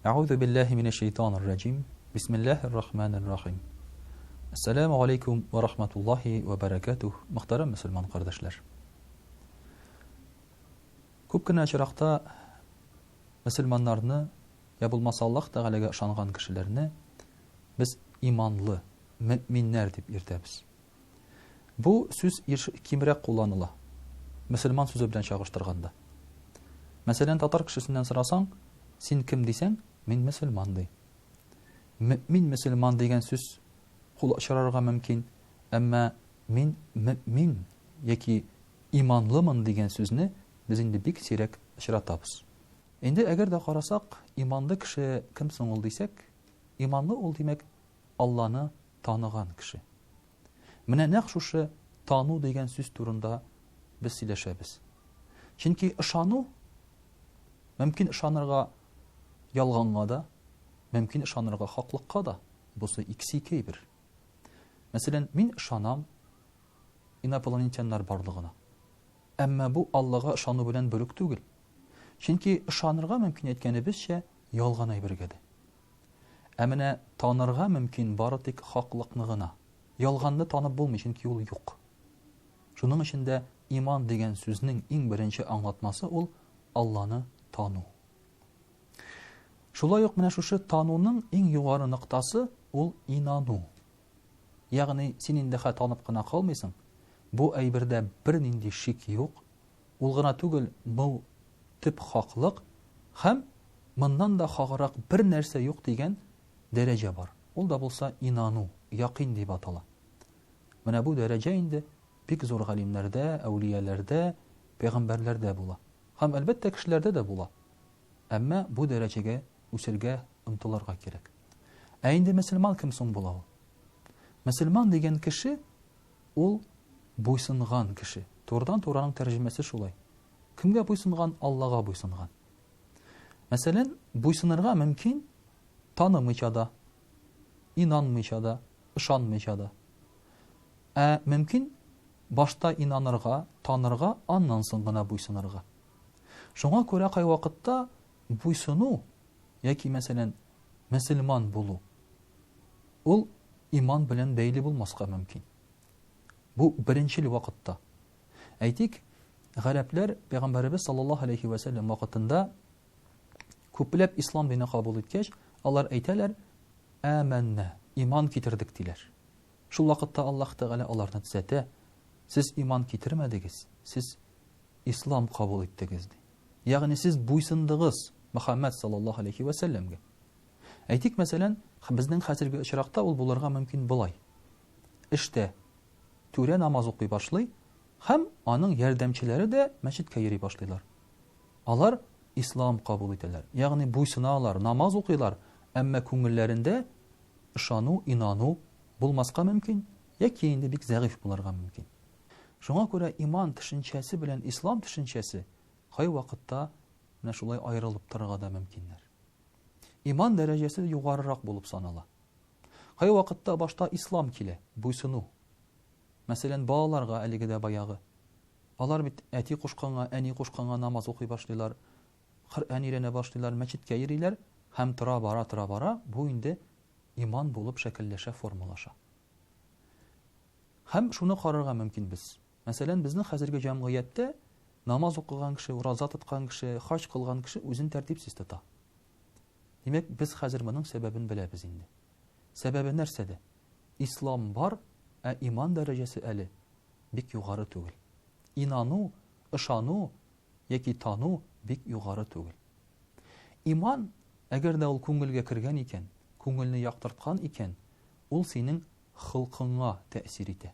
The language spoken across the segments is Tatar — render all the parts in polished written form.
Әгъузу биллаһи минәш шәйтанир раҗим. Бисмиллаһир рахманир рахим. Ассаламу алейкум ва рахматуллаһи ва баракатух. Мөхтәрәм мөселман кардәшләр. Күп кенә очракта мөселманнарны я булмаса Аллаһ Тәгаләгә ышанган кешеләрне без иманлы, мөэминнәр дип йөртәбез. Бу сүз еш кимрәк кулланыла, мөселман сүзе белән чагыштырганда. Мәсәлән, татар кешесеннән сорасаң, син кем дисәң, мин мөселман ди. Мөэмин мөселман дигән сүз кул очрарга мөмкин, әмма мин мөэмин яки иманлымын дигән сүзне без инде бик сирәк очратабыз. Инде әгәр дә карасак, иманлы кеше кем соң ул дисәк, иманлы ул, димәк, Алланы таныган кеше. Менә нәкъ шушы тану дигән сүз турында без сөйләшәбез. Чөнки ышану мөмкин ышанырга ялганга да, мөмкин ышанырга хаклыкка да. Бусы икесе ике әйбер. Мәсәлән, мин ышанам инопланетяннар барлыгына. Әмма бу Аллага ышану белән бер үк түгел. Чөнки ышанырга мөмкин әйткәнебезчә, ялган әйбергә дә. Ә менә танырга мөмкин бары тик хаклыкны гына. Ялганны танып булмый, чөнки ул юк. Шуның өчен дә иман дигән сүзнең иң беренче аңлатмасы ул Алланы тану. Шулай ук менә шушы тануның иң югары ноктасы ул инану. Ягъни син инде хә танып кына калмыйсың, бу әйбердә бернинди шик юк, Ул гына түгел, бу төп хаклык һәм моннан да хаграк бер нәрсә юк дигән дәрәҗә бар. Ул да булса инану, якин дип атала. Менә бу дәрәҗә инде бик зур галимнәрдә, әүлияләрдә, пәйгамбәрләрдә була. Һәм, әлбәттә, кешеләрдә дә була. Әмма бу дәрәҗәгә үсергә омтылырга кирәк. Ә инде мөселман кем соң була ул? Мөселман дигән кеше Ул буйсынган кеше. Турыдан-туры аның тәрҗемәсе шулай. Кемгә буйсынган? Аллага буйсынган. Мәсәлән, буйсынырга мөмкин танымыйча да, инанмыйча да, ышанмыйча да. Ә мөмкин башта инанырга, танырга, аннан соң гына буйсынырга. Шуңа күрә кайвакытта буйсыну яки, мәсәлән, мөселман булу Ул иман белән бәйле булмаска мөмкин. Бу беренчел вакытта. Әйтик, гарәпләр пәйгамбәребез саллаллаһу алейхи ва сәлләм вакытында күпләп ислам дине кабул иткәч, алар әйтәләр, әмәннә, иман китердек диләр. Шул вакытта Аллаһ Тәгалә аларны төзәтә, сез иман китермәдегез, сез ислам кабул иттегез ди. Ягъни сез буйсындыгыз Мөхәммәд саллаллаһу алейхи ва сәлләмгә. Әйтик, мәсәлән, безнең хәзерге очракта ул булырга мөмкин болай. Эштә түрә намаз укый башлый һәм аның ярдәмчеләре дә мәчеткә йөри башлыйлар. Алар ислам кабул итәләр, ягъни буйсыналар, намаз укыйлар, әмма күңелләрендә ышану, инану булмаска мөмкин яки инде бик зәгыйфь булырга мөмкин. Шуңа күрә иман төшенчәсе белән ислам төшенчәсе кайвакытта менә шулай аерылып торырга да мөмкиннәр. Иман дәрәҗәсе югарырак булып санала. Кайвакытта башта ислам килә, буйсыну. Мәсәлән, балаларга әлеге дә баягы. Алар бит әти кушканга, әни кушканга намаз укый башлыйлар, Коръән өйрәнә башлыйлар, мәчеткә йөриләр һәм тора-бара, тора-бара бу инде иман булып шәкелләшә, формалаша. Һәм шуны карарга мөмкин без. Мәсәлән, безнең хәзерге җәмгыятьтә намаз укыган кеше, ураза тоткан кеше, хаҗ кылган кеше үзен тәртипсез тота. Димәк, без хәзер моның сәбәбен беләбез инде. Сәбәбе нәрсәдә? Ислам бар, ә иман дәрәҗәсе әле бик югары түгел. Инану, ышану яки тану бик югары түгел. Иман, әгәр дә ул күңелгә кергән икән, күңелне яктырткан икән, ул синең холкыңа тәэсир итә.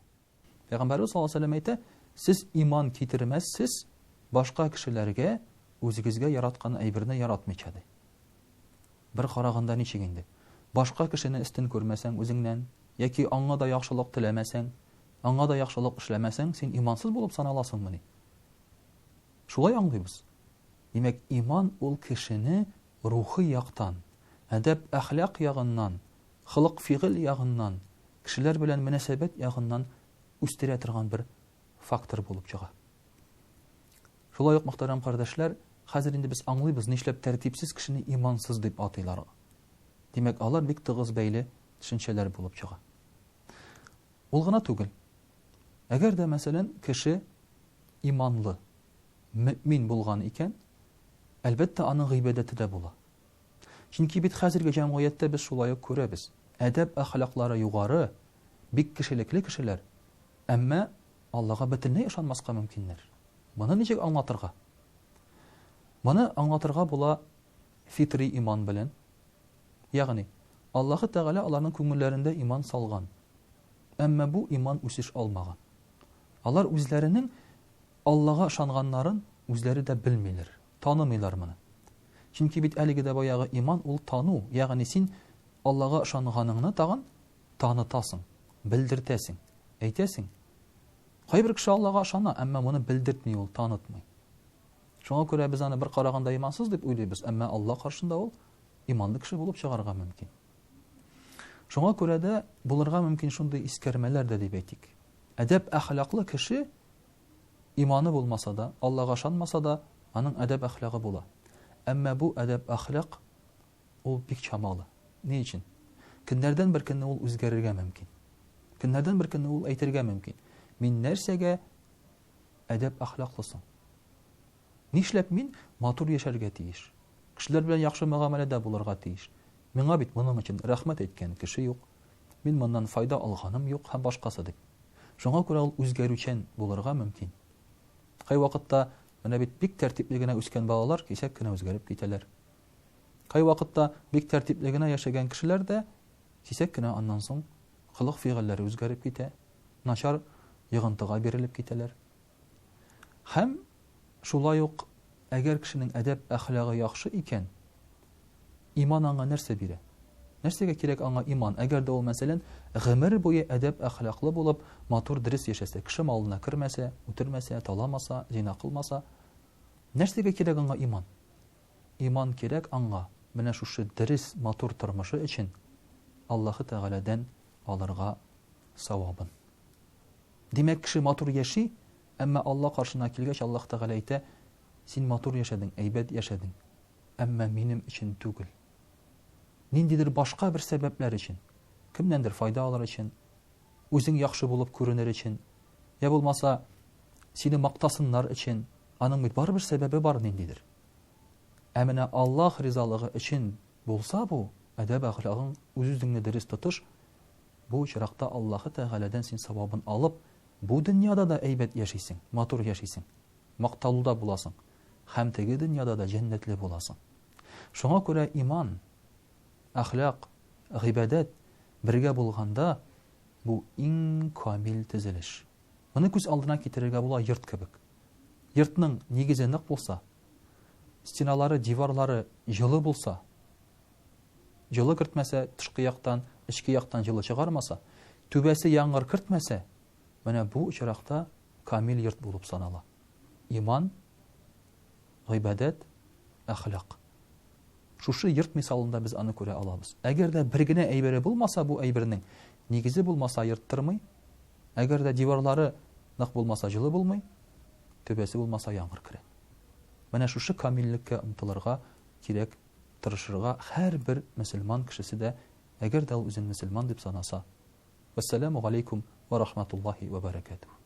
Пәйгамбәребез саллаллаһу алейһи ва сәлләм әйтә, Сез иман китермәссез башка кешеләргә үзегезгә яраткан әйберне яратмыйча, ди. Бер караганда ничек инде? Башка кешене өстен күрмәсәң үзеңнән, яки аңа да яхшылык теләмәсәң, аңа да яхшылык эшләмәсәң, син имансыз булып саналасыңмыни? Шулай аңлыйбыз. Димәк, иман ул кешене рухи яктан, әдәп-әхлак ягыннан, холык-фигыль ягыннан, кешеләр белән мөнәсәбәт ягыннан үстерә торган бер фактор булып чыга. Шулай ук, мөхтәрәм кардәшләр, хәзер инде без аңлыйбыз, нишләп тәртипсез кешене имансыз дип атыйлар. Димәк, алар бик тыгыз бәйле төшенчәләр булып чыга. Ул гына түгел. Әгәр дә, мәсәлән, кеше иманлы, мөэмин булган икән, әлбәттә, аның гыйбадәте дә була. Чөнки бит хәзерге җәмгыятьтә без шулай ук күрәбез. Әдәп-әхлаклары югары, бик кешелекле кешеләр, әмма Аллага бөтенләй ышанмаска мөмкиннәр. Моны ничек аңлатырга? Моны аңлатырга була фитри иман белән. Ягъни, Аллаһы Тәгалә аларның күңелләрендә иман салган. Әмма бу иман үсеш алмаган. Алар үзләренең Аллага ышанганнарын үзләре дә белмиләр, танымыйлар моны. Чөнки бит әлеге дә баягы иман ул тану, ягъни син Аллага ышанганыңны тагын танытасың, белдертәсең, әйтәсең. Кайбер кеше Аллага ышана, әмма моны белдертми ул, танытмый. Шуңа күрә без аны бер караганда имансыз дип уйлыйбыз, әмма Алла каршында ул иманлы кеше булып чыгарга мөмкин. Шуңа күрә дә булырга мөмкин шундый искәрмәләр дә дип әйтик. Әдәп әхлаклы кеше иманы булмаса да, Аллага ышанмаса да, аның әдәп әхлагы була. Әмма бу әдәп әхлак ул бик чамалы. Ни өчен? Көннәрдән бер көнне ул үзгәрергә мөмкин. Көннәрдән бер көнне ул әйтергә мөмкин. Мин нәрсәгә әдәп әхлаклы соң? Нишләп мин матур яшәргә тиеш? Кешеләр белән яхшы мөгамәләдә булырга тиеш. Миңа бит моның өчен рәхмәт әйткән кеше юк. Мин моннан файда алганым юк һәм башкасы дип. Шуңа күрә ул үзгәрүчән булырга мөмкин. Кайвакытта менә бит бик тәртипле генә үскән балалар кисәк кенә үзгәреп китәләр. Кайвакытта бик тәртипле генә яшәгән кешеләр дә кисәк кенә аннан соң холык-фигыльләре үзгәреп китә, начар йогынтыга бирелеп китәләр. Һәм шулай ук, әгәр кешенең әдәп-әхлагы яхшы икән, иман аңа нәрсә бирә? Нәрсәгә кирәк аңа иман? Әгәр дә ул, мәсәлән, гомер буе әдәп-әхлаклы булып, матур, дөрес яшәсә, кеше малына кермәсә, үтермәсә, таламаса, зина кылмаса, нәрсәгә кирәк аңа иман? Иман кирәк аңа менә шушы дөрес, матур тормышы өчен Аллаһы Тәгаләдән алырга савабын. Димәк, кеше матур яши, әмма Алла каршына килгәч, Аллаһ Тәгалә әйтә, Син матур яшәдең, әйбәт яшәдең, әмма минем өчен түгел. Ниндидер башка бер сәбәпләр өчен, кемнәндер файда алыр өчен, үзең яхшы булып күренер өчен, я булмаса, сине мактасыннар өчен, аның бит барыбер сәбәбе бар ниндидер. Ә менә Аллаһ ризалыгы өчен булса бу, әдәп-әхлагың, үз-үзеңне дөрес тотыш, Бу очракта Аллаһы Тәгаләдән син савабын алып, бу дөньяда да әйбәт яшисең, матур яшисең, макталуда буласың һәм теге дөньяда да җәннәтле буласың. Шуңа күрә иман, әхлак, гыйбадәт бергә булганда, бу иң камил төзелеш. Моны күз алдына китерергә була йорт кебек. Йортның нигезе нык булса, стеналары, диварлары җылы булса, җылы кертмәсә, тышкы яктан, эчке яктан җылы чыгармаса, түбәсе яңгыр кертмәсә, менә бу очракта камил йорт булып санала. Иман, гыйбадәт, әхлак. Шушы йорт мисалында без аны күрә алабыз. Әгәр дә бер генә әйбере булмаса бу әйбернең, нигезе булмаса йорт тормый, әгәр дә диварлары нык булмаса җылы булмый, түбәсе булмаса яңгыр керә. Менә шушы камиллеккә омтылырга кирәк тырышырга һәрбер мөселман кешесе дә, әгәр дә ул үзен мөселман дип санаса. Вәссәламү галәйкүм вә рахматуллаһи вә бәрәкәтүһ.